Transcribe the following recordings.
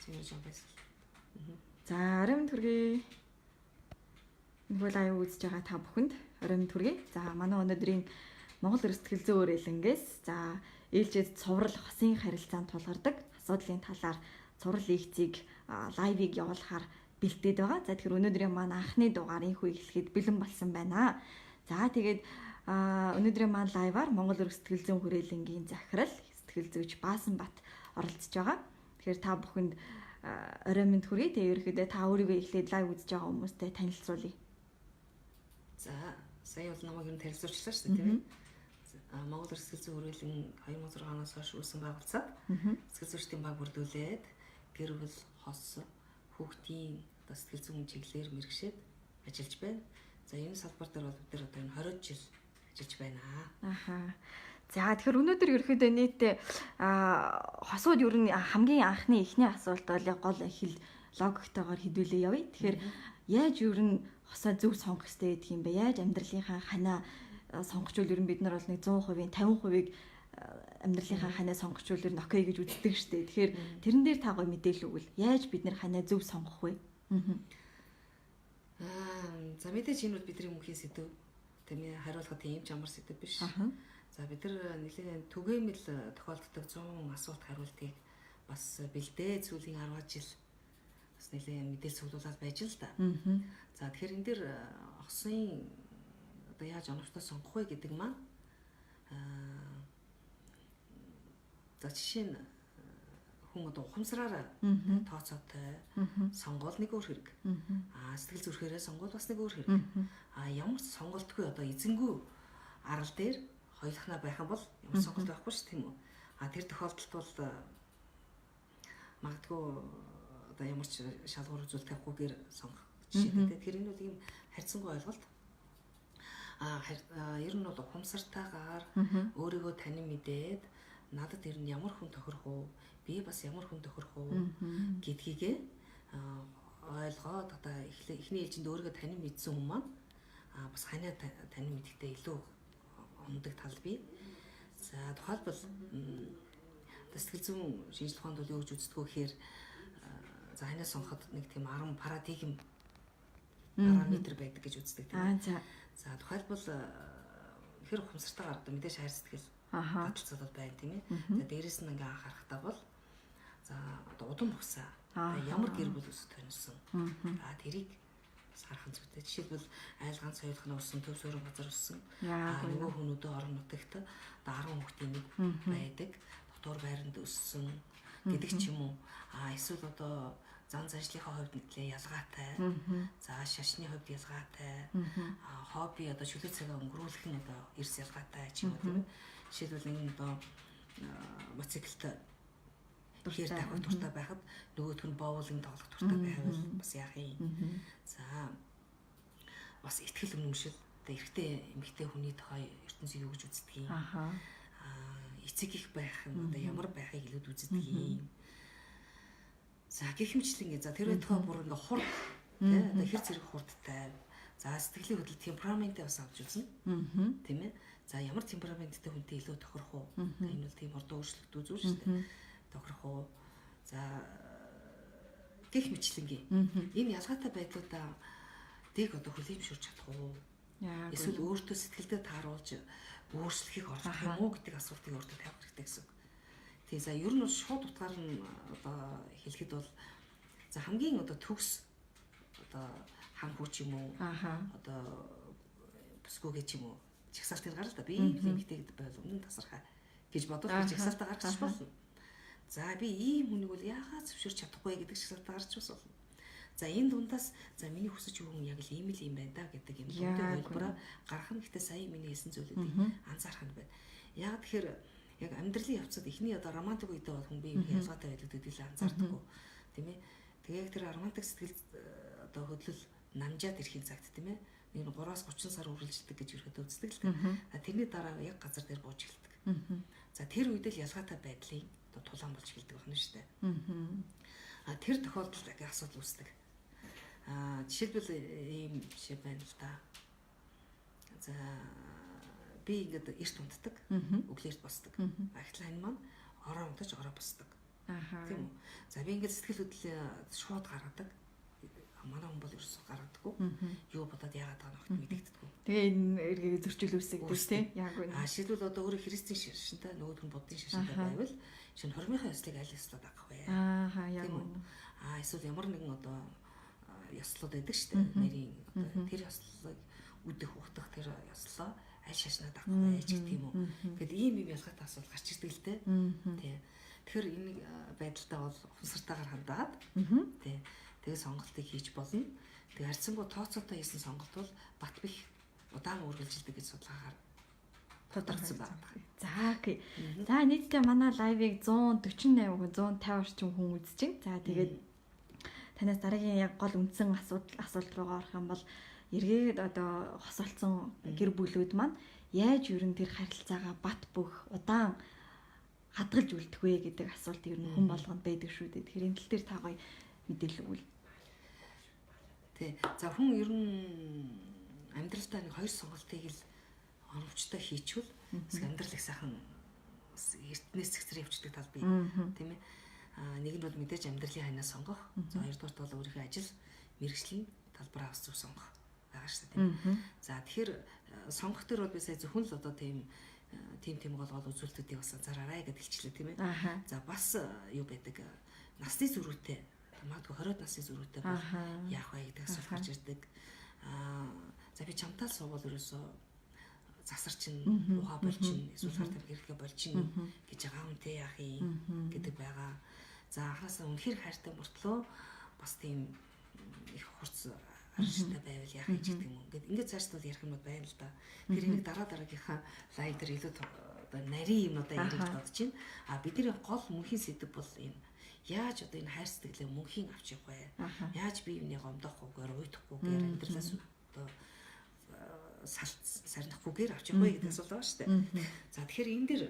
Зүгээр жоо байсан. За, оройн мэнд хүргэе. Энэхүү live үзэж байгаа та бүхэнд оройн мэнд хүргэе. За, манай өнөөдрийн Монгол Өрх Сэтгэл Зүйн хүрээлэнгээс за ээлжид цуврал хосын харилцаанд тулгардаг асуудлын талаар цуврал лекцийг live ыг явуулахаар бэлдээд байгаа. За, тэгэхээр өнөөдрийн маань анхны дугаар энэхүү эхлэхэд бэлэн болсон байна. За, тэгээд өнөөдрийн маань live аар Монгол Өрх Сэтгэл Зүйн хүрээлэнгийн захирал сэтгэл зүйч Баасан Бат оролцож байгаа. Тэгэхээр та бүхэнд оройн мэнд хүргэе. Тэгээ ерөөхдөө та өөрийгөө эхлээд live үзэж байгаа хүмүүстэй танилцуулъя. За, сая бол намайг юм танилцуулчлаа шүү дээ, тийм ээ. Монгол Өрх Сэтгэл Зүйн хүрээлэн 2006 оноос хойш үүсгэн байгуулцаад сэтгэл зүйчдийн баг бүрдүүлээд гэр бүл, хос, хүүхдийн одоо сэтгэл зүйн чиглэлээр мэргэшээд ажиллаж байна. За, энэ салбар дээр бол бид нар одоо энэ 20 жил ажиллаж байна. Аха. За, тэгэхээр өнөөдөр ерөөхдөө нийтдээ хосууд ер нь хамгийн анхны эхний асуулт бол яг гол хэл логиктойгоор хэдүүлээ явъя. Тэгэхээр яаж ер нь хосоо зөв сонгох хэрэгтэй гэдэг юм бэ? Яаж амьдралынхаа ханаа сонгочвол ер нь бид нар бол нэг 100%-ийн 50%-ийг амьдралынхаа ханаа сонгочвол ер нь okay гэж үздэг штэ. Тэгэхээр тэрэн дээр та гоё мэдээлэл өгвөл яаж бид нар ханаа зөв сонгох вэ? За, мэдээж энэ бол бидний мөнхийн сэдэв. Тийм ээ, хариулахад тийм ч амар сэдэв биш. За, бид нар нэлээд түгээмэл тохиолддог 100 асуулт хариултыг бас бэлдээ сүүлийн 10 жил бас нэлээд мэдээлэл цуглуулад байж л да. За, тэгэхээр энэ дэр хосын одоо яаж оновчтой сонгох вэ гэдэг маань за, жишээ нь хүн одоо ухамсараараа тооцоотой сонгоол нэг өөр хэрэг. Сэтгэл зүрхээрээ сонгоол бас нэг өөр хэрэг. Ямар ч сонголтгүй одоо эзэнгүй арал дээр хоёулахнаа байх юм бол ямар сонголт байхгүй ш, тийм үү? Тэр тохиолдолд бол магадгүй одоо ямар ч шалгуур үзүүл тавихгүйгээр сонгох жишээтэй. Тэгэхээр энэ бол ийм харьцангуй ойлголт. Ер нь бол ухамсартайгаар өөрийгөө танин мэдээд надад ер нь ямар хүн тохирох уу? Би бас ямар хүн тохирох уу гэдгийгээ ойлгоод одоо эхний ээлжинд өөрийгөө танин мэдсэн хүн маань бас ханаа танин мэдэхдээ илүү ундаг тал бий. За, тухайлбал сэтгэл зүйн шинжилгээ ухаанд бол юу гэж үздэг вэ гэхээр за, ханаа сонгоход нэг тийм 10 парадигм параметр байдаг гэж үздэг, тийм. За, тухайлбал хэр ухамсартайгаар одоо мэдээж хайр сэтгэл таталцал бол байна, тийм ээ. За, дээрэс нь ингээ анхаарахтаа бол за, одоо удам хугацаа ямар гэр бүл өсөж тоньсон. За, тэрийг бас харах нь зүйтэй. Жишээлбэл айл ганц хоёулах нь өссөн, төв суурин газар өссөн. Нөгөө хүмүүдээ орон нутагт одоо 10 хүүхдийн нэг байдаг. Дотуур байранд өссөн гэдэг ч юм уу. Эсвэл одоо зан заншлынхаа хувьд нэлээ ялгаатай. За, шашны хувьд ялгаатай. Хобби одоо чөлөө цагаа өнгөрүүлэх нь одоо эрс ялгаатай ч юм уу, тийм ээ. Жишээлбэл нэг одоо мотоциклт хэр тавих дуртай байхад нөгөөх нь боулинг тоглох дуртай байвал бас яах юм. За, бас итгэл үнэмшил одоо эрэгтэй эмэгтэй хүний тухай ертөнцийг юу гэж үздэг юм. Эцэг их байх нь одоо ямар байхыг илүүд үздэг юм. За, гэх мэтчлэн. За, тэр байтугай бүр ингээ хурд тий одоо хэр зэрэг хурдтай. За, сэтгэлийн хөдлөл темпераментээ бас авч үзнэ. Тийм ээ. За, ямар темпераменттэй хүнтэй илүү тохирох уу? Энэ бол тийм ордон өөрчлөгдөх зүйл шүү дээ. Тохирох уу? За, гэх мэтчлэнгээ. Энэ ялгаатай байдлуудаа дэг одоо хүлээмжшүүлж чадах уу? Эсвэл өөртөө сэтгэлдээ тааруулж өөрчлөхийг оролдох юм уу гэдэг асуултыг өөртөө тавих хэрэгтэй гэсэн үг. Тэгээ за, ер нь бол шууд утгаар нь одоо хэлэхэд бол за, хамгийн одоо төгс одоо хан хүү ч юм уу одоо бүсгүйгээ ч юм уу жагсаалтыг гарал та би ийм эмэгтэй гэдэг байвал өмнө нь тасархай гэж бодвол жагсаалтаа гаргачих болно. За, би ийм хүнийг бол яахаа зөвшөөрч чадахгүй гэдэг жагсаалтаа гарч бас болно. За, энэ дундаас за, миний хүсэж буй хүн яг л ийм л юм байна да гэдэг юм дүнтэй ойлбороо гарах нь гэхдээ сая миний хэлсэн зүйлүүдийг анзаарах нь байна. Яг тэгэхээр яг амьдралын явцад эхний одоо романтик үедээ бол хүн бие биеийн ялгаатай байдаг гэдгийг анзаардаггүй, тийм ээ. Тэгээ яг тэр романтик сэтгэл одоо хөдлөл намжаад ирэхин цагт, тийм ээ. Нэг 3-аас 30 сар үргэлжилдэг гэж ерөөдөө үздэг л дээ. Тэрний дараа яг газар дээр бууж эхэлдэг. За, тэр үед л ялгаатай байдлын одоо тулаан болж эхэлдэг байна шүү дээ. Тэр тохиолдолд яг асуудал үүсдэг. Жишээлбэл ийм жишээ байна л да. За, би ингээд эрт унтдаг, өглөө эрт босдог. Ахтлаа энэ маань ороо унтаж ороо босдог. Тийм үү? За би ингээд сэтгэл хөдлөлөө шууд гаргадаг. Манай хүн бол ерөөсөө гаргадаггүй. Юу бодоод яагаад байгаа нь огт мэдэгддэггүй. Тэгээ энэ эргээ зөрчил үүсгдэг тийм яг үнэ. А шийдвэл одоо өөрөө христийн шашинтай, нөгөөх нь буддын шашинтай байвал шинэ хормынхаа ёслыг аль ёслоо дагах вэ? Аа яг үнэ. А эсвэл ямар нэгэн одоо ёслууд байдаг шүү дээ. Нэрийн одоо тэр ёслолыг үдэх ухтах тэр ёслоо аль шашнаа дагах вэ ч гэх юм уу. Тэгэд ийм ийм ялгаатай асуудал гарч ирдэг л дээ. Тий. Тэгэхээр энэ байдалтай бол ухамсартайгаар хандаад тий. Тэгээ сонголтыг хийж болно. Тэгээ харьцангуй тооцоотой хийсэн сонголт бол бат бих удаан үргэлжилдэг гэж судалгаагаар тодорхойлсон байна. За окей. За нийтдээ манай лайвыг 148 хүн 150 орчим хүн үзэж байна. За тэгээд танаас дараагийн яг гол үндсэн асуулт руугаа орох юм бол эргээд одоо хосолцсон гэр бүлүүд маань яаж ер нь тэр харилцаагаа бат бөх удаан хадгалж үлдэх вэ гэдэг асуулт ер нь хүн болгонд байдаг шүү дээ. Тэгэхээр энэ тал дээр та гоё мэдээлэл өгвөл. Тий. За хүн ер нь амьдралдаа нэг хоёр сонголтыг л оновчтой хийчихвэл амьдрал их сайхан эртнээс цэгцэр явчихдаг тал бий. Тийм ээ. А нэг нь бол мэдээж амьдралын ханаа сонгох. За хоёрдугаарт бол өөрийнхөө ажил мэргэжлийн талбараа бас зөв сонгох байгаа шүү дээ, тийм ээ. За тэгэхээр сонгох төр бол би сая зөвхөн л одоо тийм тийм гол гол үзүүлэлтүүдийг бас анзаараарай гэдээ хэлчихлээ, тийм ээ. За бас юу байдаг, насны зөрүүтэй, магадгүй 20 насны зөрүүтэй бол яах вэ гэдэг асуулт гарч ирдэг. Аа за би чамтал суувал ерөөсөө засар чинь ухаа болчин, эсвэл хар тамхи хэрэглэхээ болчин гэж байгаа юм те, яах юм гэдэг байгаа. За анхаасаа үнэхэр хайртай мөртлөө бас тийм их хурц арштай байвал яах юм гэдэг юм. Ингээд цаашлуул ярих юмуд байна л да. Тэр энийг дараа дараагийнхаа лайв дээр илүү одоо нарийн юмнуудаа ярих гэж бодож байна. А бидний гол мөнхийн сэдэв бол энэ яаж одоо энэ хайр сэтгэлээ мөнхийн авч явах вэ? Яаж бие биенээ гомдоохгүйгээр, уйдахгүйгээр, амьдралаас одоо салт сарнихгүйгээр авч явах вэ гэдэг асуулт байгаа шүү дээ. За тэгэхээр энэ дэр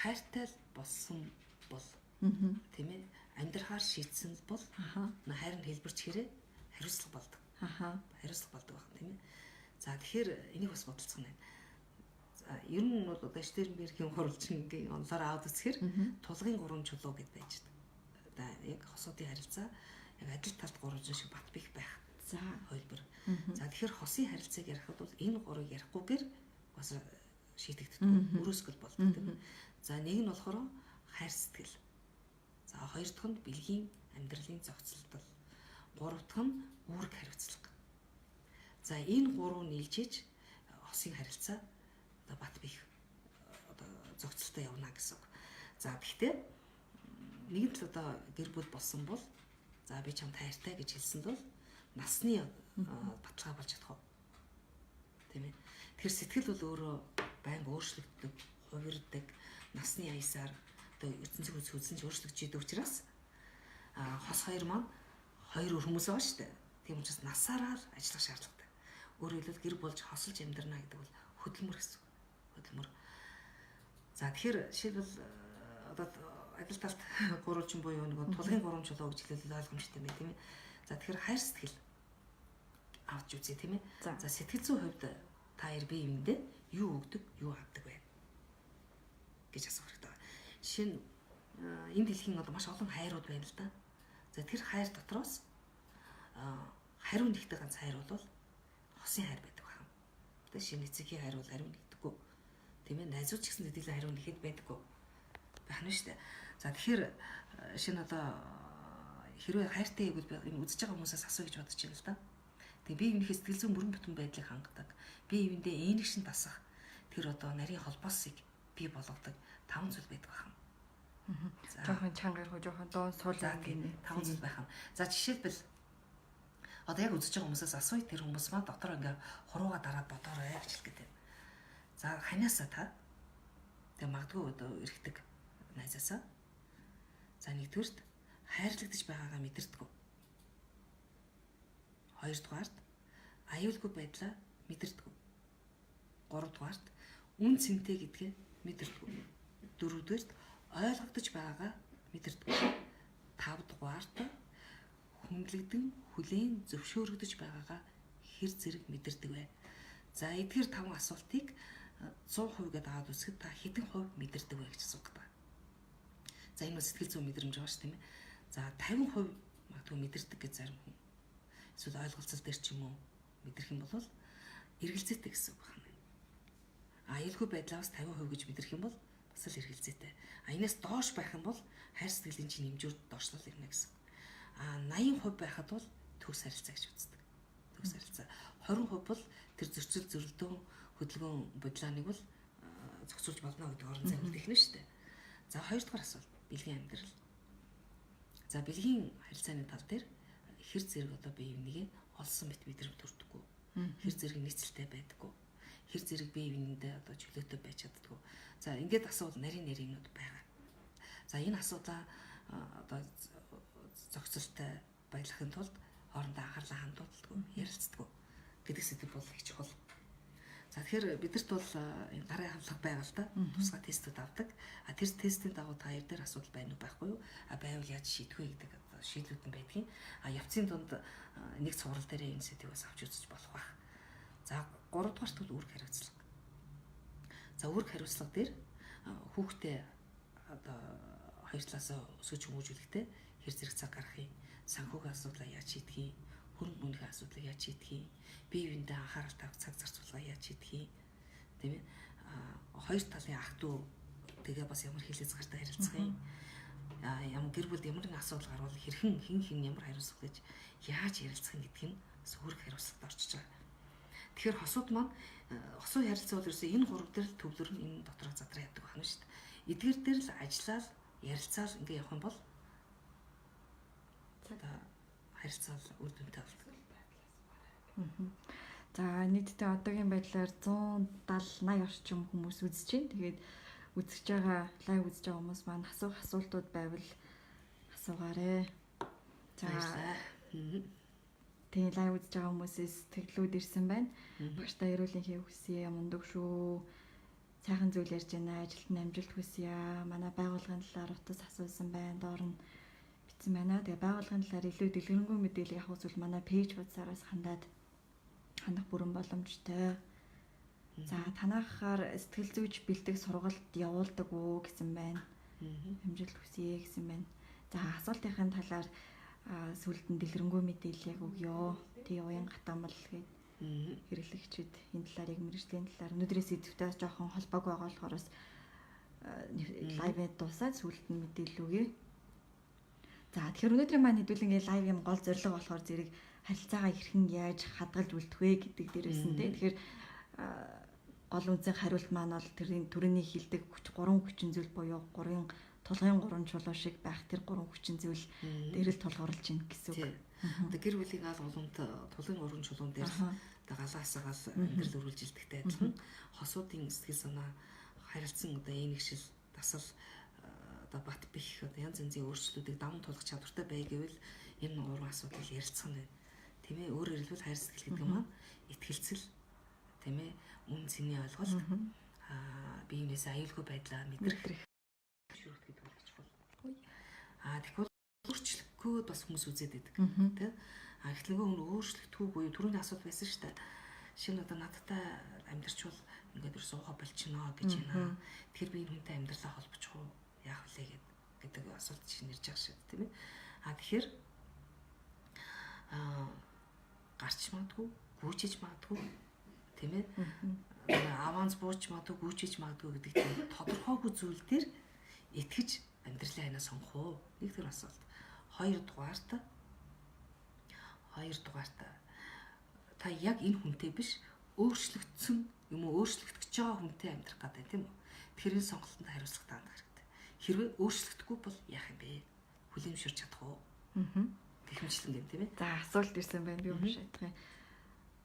хайртай л болсон бол тийм ээ, амьдрахаар шийдсэн бол хайр нь хэлбэрч хэрэг хариуцлага болдог. Хариуцлага болдог байна, тийм ээ. За тэгэхээр энийг бас бодолцох нь байна. За ер нь бол одоо Штернбергийн хуралчингийн онлоор аваад үзэхээр тулгын гурван чулуу гэд байж байна. Одоо яг хосуудын харилцаа яг адил талд гурван шиг бат бих байх. За хувилбар. За тэгэхээр хосын харилцааг ярихад бол энэ гурыг ярихгүйгээр бас шийдэгддэг, өрөөсгөл болдог, тийм ээ. За нэг нь болохоор хайр сэтгэл. За хоёр дахь нь бэлгийн амьдралын зохицолтол. Гурав дахь нь үүрэг хариуцлага. За энэ гурав нийлжиж хосын харилцаа одоо бат бих одоо зохицолтой явна гэсэн үг. За гэхдээ нэгэн тал одоо гэр бүл болсон бол за би чамд хайртай гэж хэлсэн бол насны баталгаа болж чадах уу? Тийм ээ. Тэгэхээр сэтгэл бол өөрөө байнга өөрчлөгддөг, хувирдаг, насны аясаар одоо ертөнцийн үзсэн ч өөрчлөгдөж идэг учраас хос хоёр маань хоёр өөр хүмүүс байгаа шүү дээ. Тийм учраас насаараа л ажиллах шаардлагатай. Өөрөөр хэлбэл гэр болж хосолж амьдрна гэдэг бол хөдөлмөр гэсэн үг. Хөдөлмөр. За тэгэхээр жишээлбэл одоо адил талт гурвалжин буюу нөгөө тулгын гурван чулуу гэж хэлвэл ойлгомжтой юм байна, тийм ээ. За тэгэхээр хайр сэтгэл авч үзье, тийм ээ. За сэтгэл зүйн хувьд та хоёр бие биендээ юу өгдөг, юу авдаг вэ гэж асуух хэрэгтэй байна. Жишээ нь энэ дэлхийн одоо маш олон хайрууд байна л да. За тэр хайр дотроос хариу нэгтэй ганц хайр бол хосын хайр байдаг байна. Одоо шинэ эцгийн хайр бол хариу нэгдэггүй. Тийм ээ, найзууд ч гэсэн төдийлөн хариу нэхэд байдаггүй. Байх нь шүү дээ. За тэгэхээр шинэ одоо хэрвээ хайртай гэвэл энэ үзэж байгаа хүмүүсээс асуу гэж бодож байна л да. Тэгээ бие биенийхээ сэтгэл зүйн бүрэн бүтэн байдлыг хангадаг. Бие биендээ ээнэгшин дасах тэр одоо нарийн холбоосыг бий болгодог таван зүйл байдаг байна. Жохон чанга ярих, жохон дуун сул гэнэ таван зүйл байх юм. За жишээлбэл одоо яг үзэж байгаа хүмүүсээс асууя, тэр хүмүүс маань дотор ингээ хурууга дараад бодоорой гэж хэлэх гээд байна. За ханиасаа та тэгээ магадгүй одоо эргэдэг найзаасаа. За нэгдүгüрт хайрлагдаж байгаагаа мэдэрдэггүй. Хоёрдугаарт аюулгүй байдлаа мэдэрдэггүй. Гуравдугаарт үн цэнтэй гэдгээ мэдэрдэггүй. Дөрөвдүгээрт ойлгогдож байгаагаа мэдэрдэггүй. Тавдугаарт хүндлэгдэн хүлээн зөвшөөрөгдөж байгаагаа хэр зэрэг мэдэрдэг вэ? За эдгээр таван асуултыг 100% гэдээ аваад үзэхэд та хэдэн хувь мэдэрдэг вэ гэж асуух гэдэг. За энэ бол сэтгэл зүйн мэдрэмж байгаа ш, тийм ээ. За 50% магадгүй мэдэрдэг гэж зарим хүн. Эсвэл ойлголцол дээр ч юм уу мэдрэх юм бол эргэлзээтэй гэсэн үг байна. Аюулгүй байдлаа бас 50% гэж мэдрэх юм бол бас л эргэлзээтэй. Энээс доош байх юм бол хайр сэтгэлийн чинь хэмжүүр доошлол ирнэ гэсэн. 80% байхад бол төгс харилцаа гэж үздэг. Төгс харилцаа. 20% бол тэр зөрчил зөрөлдөөн хөдөлгөөн бодлооныг бол зохицуулж болно гэдэг орон зай үлдэх нь шүү дээ. За хоёрдугаар асуулт бэлгийн амьдрал. За бэлгийн харилцааны тал дээр хэр зэрэг одоо бие бинийгээ олсон мэт мэдрэмж төрдөггүй. Хэр зэрэг нийцэлтэй байдаггүй. Хэр зэрэг бие биендээ одоо чөлөөтэй байж чаддаггүй. За ингээд асуувал нарийн нарийн юмнууд байгаа. За энэ асуудлаа одоо зохицолтой байлгахын тулд хоорондоо анхаарлаа хандуулдаггүй, ярилцдаггүй гэдэг сэдэв бол их чухал. За тэгэхээр бидэрт бол энэ гарын хавлага байгаа л да. Тусгай тестүүд авдаг. Тэр тестийн дагуу та хоёр дээр асуудал байна уу байхгүй юу? Байвал яаж шийдэх вэ гэдэг шийдлүүд нь байдгийн. Явцын дунд нэг цуврал дээр энэ сэдвийг бас авч үзэж болох байх. За гуравдугаарт бол үүрэг хариуцлага. За үүрэг хариуцлага дээр хүүхдээ одоо хоёр талаасаа өсгөж хүмүүжүүлэхдээ хэр зэрэг цаг гаргах юм, санхүүгийн асуудлаа яаж шийдэх юм, хөрөнгө мөнгөний асуудлыг яаж шийдэх юм, бие биендээ анхаарал тавих цаг зарцуулгаа яаж шийдэх юм, тийм ээ. Хоёр талын ах トゥ тэгээ бас ямар хил хязгаартай харилцах юм, ямар гэр бүлд ямар нэгэн асуудал гарвал хэрхэн хэн хэн ямар хариуцлага гэж яаж ярилцах юм гэдг нь бас үүрэг хариуцлагад орчиж байгаа. Тэгэхээр хосууд маань хосуу харилцаа бол ерөөсөө энэ гурав дээр л төвлөрн, энэ доторх задраа явдаг байна шүү дээ. Эдгээр дээр л ажиллаад ярилцаал ингээ явах юм бол одоо харилцаа үр дүнтэй болдог. За нийтдээ одоогийн байдлаар 170 80 орчим хүмүүс үзэж байна. Тэгээд үзэж байгаа, live үзэж байгаа хүмүүс маань асуух асуултууд байвал асуугаарэ. За тийм live үзэж байгаа хүмүүсээс сэтгэлүүд ирсэн байна. Багштай эрүүл энхийг хүсье, мундаг шүү. Сайхан зүйл ярьж байна. Ажилд нь амжилт хүсье. Манай байгууллагын талаар утас асуусан байна. Доор нь бичсэн байна. Тэгээ байгууллагын талаар илүү дэлгэрэнгүй мэдээлэл авах зүйл манай пэйж хуудасаараас хандаад хандах бүрэн боломжтой. За танахаар сэтгэл зүйч бэлдэх сургалт явуулдаг уу гэсэн байна. Амжилт хүсье гэсэн байна. За асуултын талаар сүүлд нь дэлгэрэнгүй мэдээллийг өгөө. Тий уян гатаамал гээд хэрэглэгчид энэ талаар яг мэргэжлийн талаар өнөөдрийн сэдвтэй жоохон холбоогүй байгаа болохоор бас live дуусаад сүүлд нь мэдээлэл өгье. За тэгэхээр өнөөдрийн маань хэдүүлэнгийн live юм гол зорилго болохоор зэрэг харилцаагаа хэрхэн яаж хадгалж үлдэх вэ гэдэг дээр байсан тий. Тэгэхээр гол үндсэн хариулт маань бол тэрийн төрөний хилдэг гурван хүчин зүйл буюу гурван тулгын гурван чулуу шиг байх тэр гурван хүчин зүйл дээр л тулгуурлаж байна гэсэн үг. Одоо гэр бүлийн гал уламт тулгын гурван чулуун дээр одоо галаасаагаал амьдрал үргэлжилдэгтэй адилхан хосуудын сэтгэл санаа харилцан одоо ээнэгшил дасал одоо бат бих одоо янз янзын өөрчлөлтүүдийг даван туулах чадвартай бай гэвэл энэ гурван асуудлыг ярилцах нь байна. Тийм ээ, өөрөөр хэлбэл хайр сэтгэл гэдэг маань итгэлцэл, тийм ээ, үн цэний ойлголт, биенээс аюулгүй байдлаа мэдрэх шүрт гэдэг бол чухал. Тэгвэл өөрчлөхгүйд бас хүмүүс үзээд байдаг, тийм. Гэтэл нөгөө хүн өөрчлөгдөхгүй буюу түрүүний асуулт байсан шүү дээ. Шинэ одоо надтай амьдрчвал ингээд ерөөсөө ухаа болчихно гэж байна. Тэгэхээр би энэ хүнтэй амьдралаа холбочих уу? Яах вэ гэдэг асуулт чинь ирж байгаа шүү дээ, тийм ээ. Тэгэхээр гарч магадгүй, гүйчиж магадгүй, тийм ээ. Аванс бууч магадгүй, гүйчиж магадгүй гэдэг тийм тодорхойгүй зүйл дээр итгэж амьдралын ханаа сонгох уу? Нэг тэр асуулт. Хоёр дугаарт та яг энэ хүнтэй биш өөрчлөгдсөн юм уу өөрчлөгдөх гэж байгаа хүнтэй амьдрах гэдэг тийм үү? Тэгэхээр энэ сонголтод хариуцлагатай хандах хэрэгтэй. Хэрвээ өөрчлөгдөхгүй бол яах юм бэ? Хүлээмжшүүлж чадах уу? Гэх мэтлэн юм тийм ээ. За асуулт ирсэн байна. Би уншаад байгаа.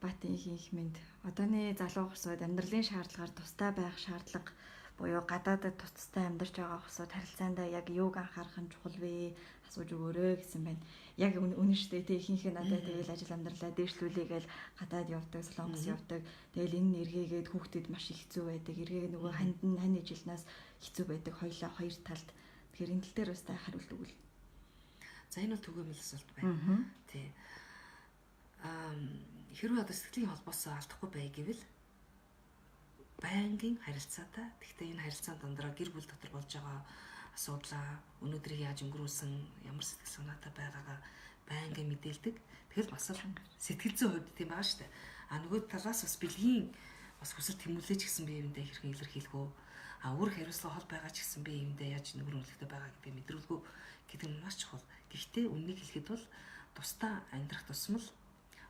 Батын их мэд. Одооны залуу хосууд амьдралын шаардлагаар тустай байх шаардлага буюу гадаадад тустай амьдарч байгаа хосууд харилцаандаа яг юуг анхаарах нь чухал вэ? Асууж өгөөрэй гэсэн байна. Яг үнэн шүү дээ. Ихэнх нь надад тэгэл ажил амьдралаа дээшлүүлээ гээл гадаад явдаг, Солонгос явдаг. Тэгэл энэ эргээгээд хүүхдэд маш их хэцүү байдаг. Эргээ нөгөө ханд нь хань ижилнаас хэцүү байдаг. Хоёлаа хоёр талд. Тэгэхээр энэ тал дээр бас та хариулт өгвөл. За энэ бол түгээмэл асуулт байна. Тий. Хэрвээ одоо сэтгэлийн холбоосоо алдахгүй бай гэвэл байнгын харилцаатай. Гэхдээ энэ харилцаан дандраа гэр бүл дотор болж байгаа асуудлаа, өнөөдрийг яаж өнгөрүүлсэн, ямар сэтгэл санаатай байгаагаа байнгын мэдээлдэг. Тэгэл бас л сэтгэл зүйн хувьд тийм байгаа шүү дээ. А нөгөө талаас бас бэлгийн бас хүсэл тэмүүлээч гэсэн бие биендээ хэрхэн илэрхийлэх үү? А үүрэг хариуцлага хол байгаа ч гэсэн бие биендээ яаж нүгэр үнэлэхтэй байгаа гэдгийг мэдрүүлгүү гэдэг нь маш чухал. Гэхдээ үннийг хэлэхэд бол тусдаа амьдрах тусмал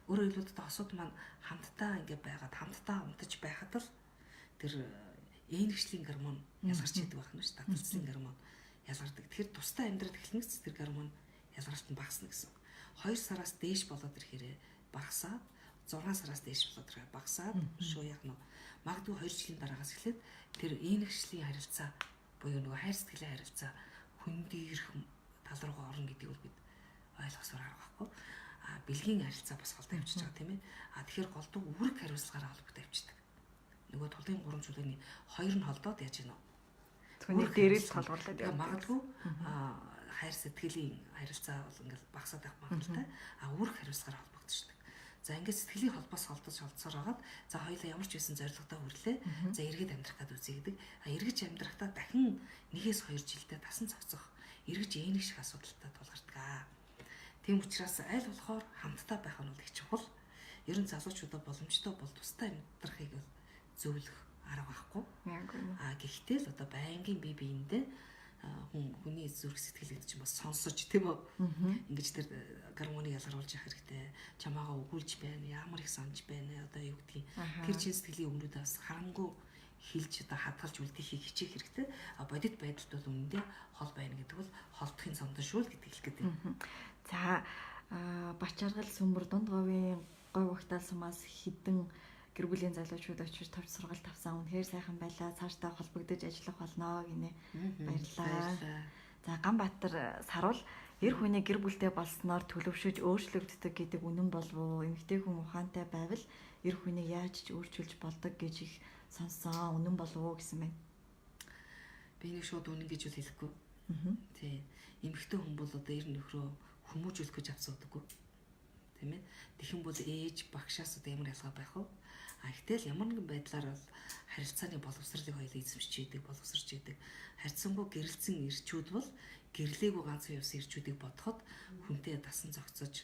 өөрөөр хэлбэл одоо хосууд маань хамтдаа ингэ байгаад хамтдаа унтаж байхад л тэр ээнэгшлийн гормон ялгарч идэг байх нь шүү дээ. Таталцлын гормон ялгардаг. Тэгэхээр тусдаа амьдраад эхлэнэ ч тэр гормон ялгаралт нь багасна гэсэн үг. 2 сараас дээш болоод ирэхээрээ багасаад 6 сараас дээш болоод ирэхээр багасаад шүү яг нь магадгүй 2 жилийн дараагаас эхлээд тэр ээнэгшлийн харилцаа буюу нөгөө хайр сэтгэлийн харилцаа хөндийрэх тал руугаа орно гэдгийг бол бид ойлгосоор арга байхгүй. А бэлгийн харилцаа бас холдоо явчихж байгаа тийм ээ. А тэгэхээр голдуу үүрэг хариуцлагаараа холбогдоо явчихдаг. Нөгөө тулын гурван чулууны хоёр нь холдоод яаж гинэ? Түүний дээрээ л толгуурлаад яваа. Магадгүй хайр сэтгэлийн харилцаа бол ингээл багасаад байх магадaltaй. А үүрэг хариуцлагаар холбогдчихдаг. За ингээд сэтгэлийн холбоос холдож холдсоор хагаад за хоёулаа ямар ч байсан зорилготой хүрлээ. За эргээд амьдрах гээд үзье гэдэг. А эргэж амьдрахдаа дахин 1-2 жилдээ тасан цогцох, эргэж ээнэг шиг асуудалтай тулгардаг. Тийм учраас аль болохоор хамтдаа байх нь бол их чухал. Ер нь залуучуудаа боломжтой бол тусдаа амьдрахыг бол зөвлөх арга байхгүй. А гэхдээ л одоо байнгын бие биендээ хүн хүний зүрх сэтгэл гэдэг чинь бас сонсож тийм үү? Ингэж тэр гармоныг ялгаруулж явах хэрэгтэй. Чамаагаа өгүүлж байна, ямар их санаж байна одоо юу гэдгийг. Тэр чин сэтгэлийн өмнөдөө бас харамгүй хилж одоо хадгалж үлдээхийг хичээх хэрэгтэй. А бодит байдалд бол үнэндээ хол байна гэдэг бол холдохын цомдон шүү л гэдэг хэлэх гээд байна. За Бачаргал сүмбэр дунд говийн говь угтаал сумаас хідэн гэр бүлийн залуучууд очиж товч сургалт авсан. Үнэхээр сайхан байлаа. Цаашдаа холбогдож ажиллах болно гинэ. Баярлалаа. За Ганбаатар саруул эр хүний гэр бүлтэй болсноор төлөвшөж өөрчлөгддөг гэдэг үнэн болов уу? Эмэгтэй хүн ухаантай байвал эр хүнийг яаж ч өөрчилж болдог гэж их сонссон. Үнэн болов уу гэсэн байна. Би нэг шууд үнэн гэж үл хэлэхгүй. Тий. Эмэгтэй хүн бол одоо эр нөхрөө хүмүүжүүлэх гэж авцуудаггүй. Тийм ээ. Тэгхэн бол ээж багшаас одоо ямар ялгаа байх вэ? А гэтэл ямар нэгэн байдлаар бол харилцааны боловсролыг хоёулаа эзэмшиж идэг, боловсрч идэг. Харьцангуй гэрэлцэн ирчүүд бол гэрлээгүй ганцхан явсан ирчүүдийг бодоход хүнтэй дасан зохицож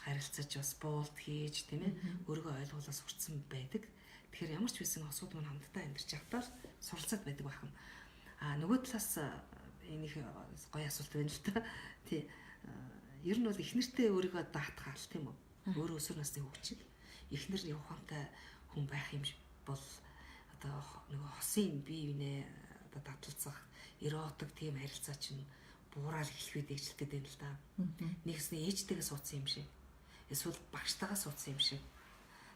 харилцаж бас буулт хийж тийм ээ өөрийгөө ойлгуулаа сурцсан байдаг. Тэгэхээр ямар ч байсан осууд мань хамтдаа амьдарч байхдаа суралцаад байдаг байх нь. А нөгөө талаас энэ их гоё асуулт байна л та. Тий. Ер нь бол их нэртэй өөрийгөө даатгаал тийм үү? Өөрөө өсвөр насны хүүхчил эхнэр нэг ухаантай хүн байх юм бол одоо нөгөө хосын бие бинээ одоо таталцах эротик тийм харилцаа чинь буурал эхлэх үед эхлэх гэдэг юм л да. Нэгсний ээжтэйгээ суудсан юм шиг эсвэл багштайгаа суудсан юм шиг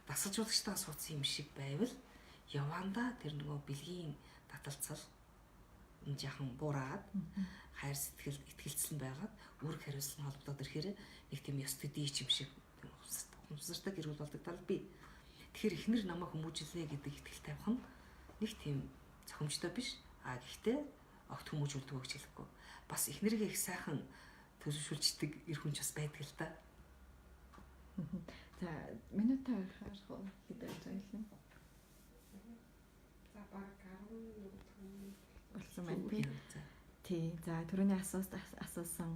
дасгалжуулагчтайгаа суудсан юм шиг байвал явандаа тэр нөгөө бэлгийн таталцал жаахан буураад хайр сэтгэл итгэлцэл нь байгаад үүрэг хариуцлага нь холбогдоод ирэхээр нэг тийм ёс төдий юм шиг ухамсартай гэр бүл болдог тал би. Тэгэхээр эхнэр намайг хүмүүжүүлнэ гэдэг итгэл тавих нь нэг тийм зохимжтой биш. А гэхдээ огт хүмүүжүүлдэг гэж хэлэхгүй. Бас эхнэргээ их сайхан төлөвшүүлждэг эр хүн ч бас байдаг л та. За минутаа харах уу гэдэг зүйл. За баг 11 болсон байна тий. Тий. За түрүүний асуусан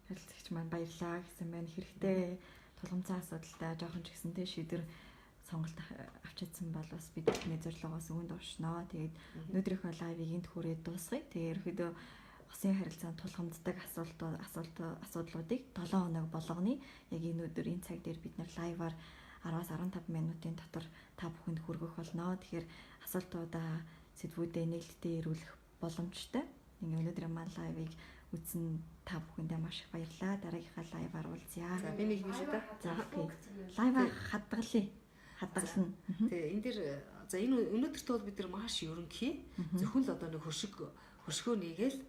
харилцагч маань баярлаа гэсэн байна. Хэрэгтэй тулгамцсан асуудалтай жоохон ч гэсэн тий шийдвэр сонголт авчидсан бол бас бид бүхний зорилгоос үүнд оршноо. Тэгээд өнөөдрийнхөө лайвыг энд хүрээд дуусгая. Тэгээд ерөөхдөө хосын харилцаанд тулгамддаг асуудлуудыг 7 хоног болгоны яг энэ өдөр энэ цаг дээр бид нэр лайваар 10-15 минутын дотор та бүхэнд хүргэх болно. Тэгэхээр асуултуудаа сэдвүүдээ нээлттэй ирүүлэх боломжтой. Ингээ өнөөдрийн маань лайвыг үзсэн та бүхэндээ маш их баярлалаа. Дараагийнхаа лайваар уулзъя. За би нэг хэлээ да. За окей. Лайваа хадгалъя. Хадгална. Тэгээ энэ дэр за энэ өнөөдөрт бол бид нар маш ерөнхий зөвхөн л одоо нэг хөшгөө нэгээл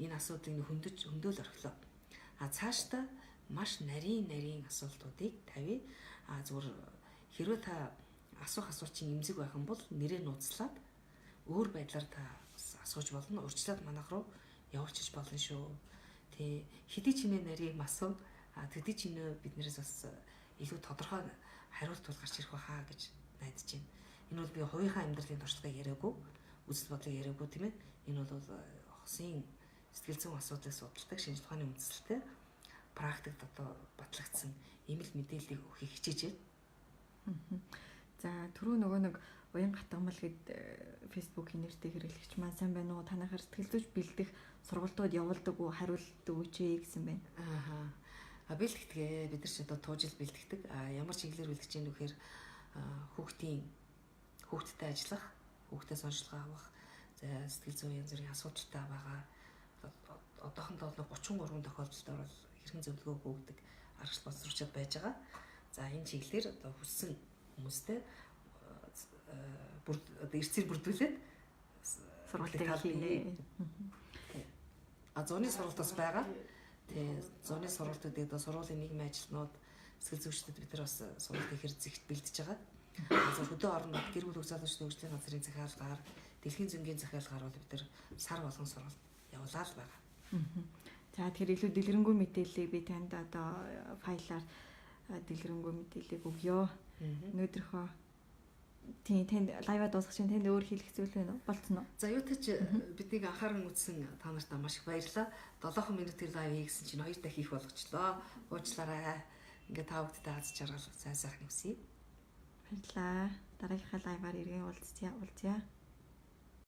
энэ асуудлыг хөндөөл орхилоо. А цаашдаа маш нарийн асуултуудыг тавья. А зүгээр хэрвээ та асуух асуулт чинь эмзэг байх юм бол нэрээ нууцлаад өөр байдлаар та бас асууж болно. Урьдчилаад манайх руу явуулчих болно шүү. Тэ хэдий ч нэ нарийн асуу. А төдий ч нэ биднээс бас илүү тодорхой хариулт бол гарч ирэх байхаа гэж найдаж байна. Энэ бол би хувийнхаа амьдралын туршлагыг яриаггүй, үзэл бодлыг яриаггүй тийм ээ. Энэ бол хосын Сэтгэл зүйн асуудлыг судалдаг шинжлэх ухааны үндэслэлтэй практикт одоо батлагдсан ийм л мэдээллийг өгөхийг хичээж байна. За түрүү нөгөө нэг уян гатгамал гэд Facebook-ийн нэртэй хэрэглэгч маань сайн байна уу? Танайхаар сэтгэл зүйч бэлдэх сургалтууд явуулдаг уу? Хариулт өгөөч ээ гэсэн байна. Ааха. А бэлтгэдэг. Бид нар ч одоо туужил бэлтгэдэг. А ямар чиглэлээр бэлтгэж гэнэ вэхээр хүүхдийн хүүхдтэй ажиллах, хүүхдээс онцлогоо авах, за сэтгэл зүйн янз бүрийн асуудалтай байгаа. Одоохондоо бол 33 тохиолдолд бол хэрхэн зөвлөгөө өгдөг аргачлал боловсруучаад байж байгаа. За энэ чиглэлээр одоо хүссэн хүмүүстэй бүр одоо эрцээр бүрдүүлээд сургалтыг хийнэ. А зуны сургалт бас байгаа. Тэ зуны сургалтуудыг одоо сургуулийн нийгмийн ажилтнууд, сэтгэл зүйчдэд бид нар бас сургалт хийхээр зэгт бэлдэж байгаа. За хөдөө орнууд гэр бүл залуучдын хөгжлийн газрын захиалгаар, дэлхийн зөнгийн захиалгаар бол бид нар сар болгон сургалт явуулаа л байгаа. За тэгэхээр илүү дэлгэрэнгүй мэдээллийг би танд одоо файлаар дэлгэрэнгүй мэдээллийг өгье. Өнөөдрийнхөө тийм танд live-аа дуусгах чинь танд өөр хэлэх зүйл байна уу? Болцсон уу? За юутай ч биднийг анхааран үзсэн та нарт маш их баярлалаа. 7 минутын live хийсэн чинь 2 дахин их болгочлоо. Уучлаарай. Ингээ та бүхэндээ аз жаргал сайн сайхан хүсье. Баярлалаа. Дараагийнхаа live-аар эргэн уулзъя.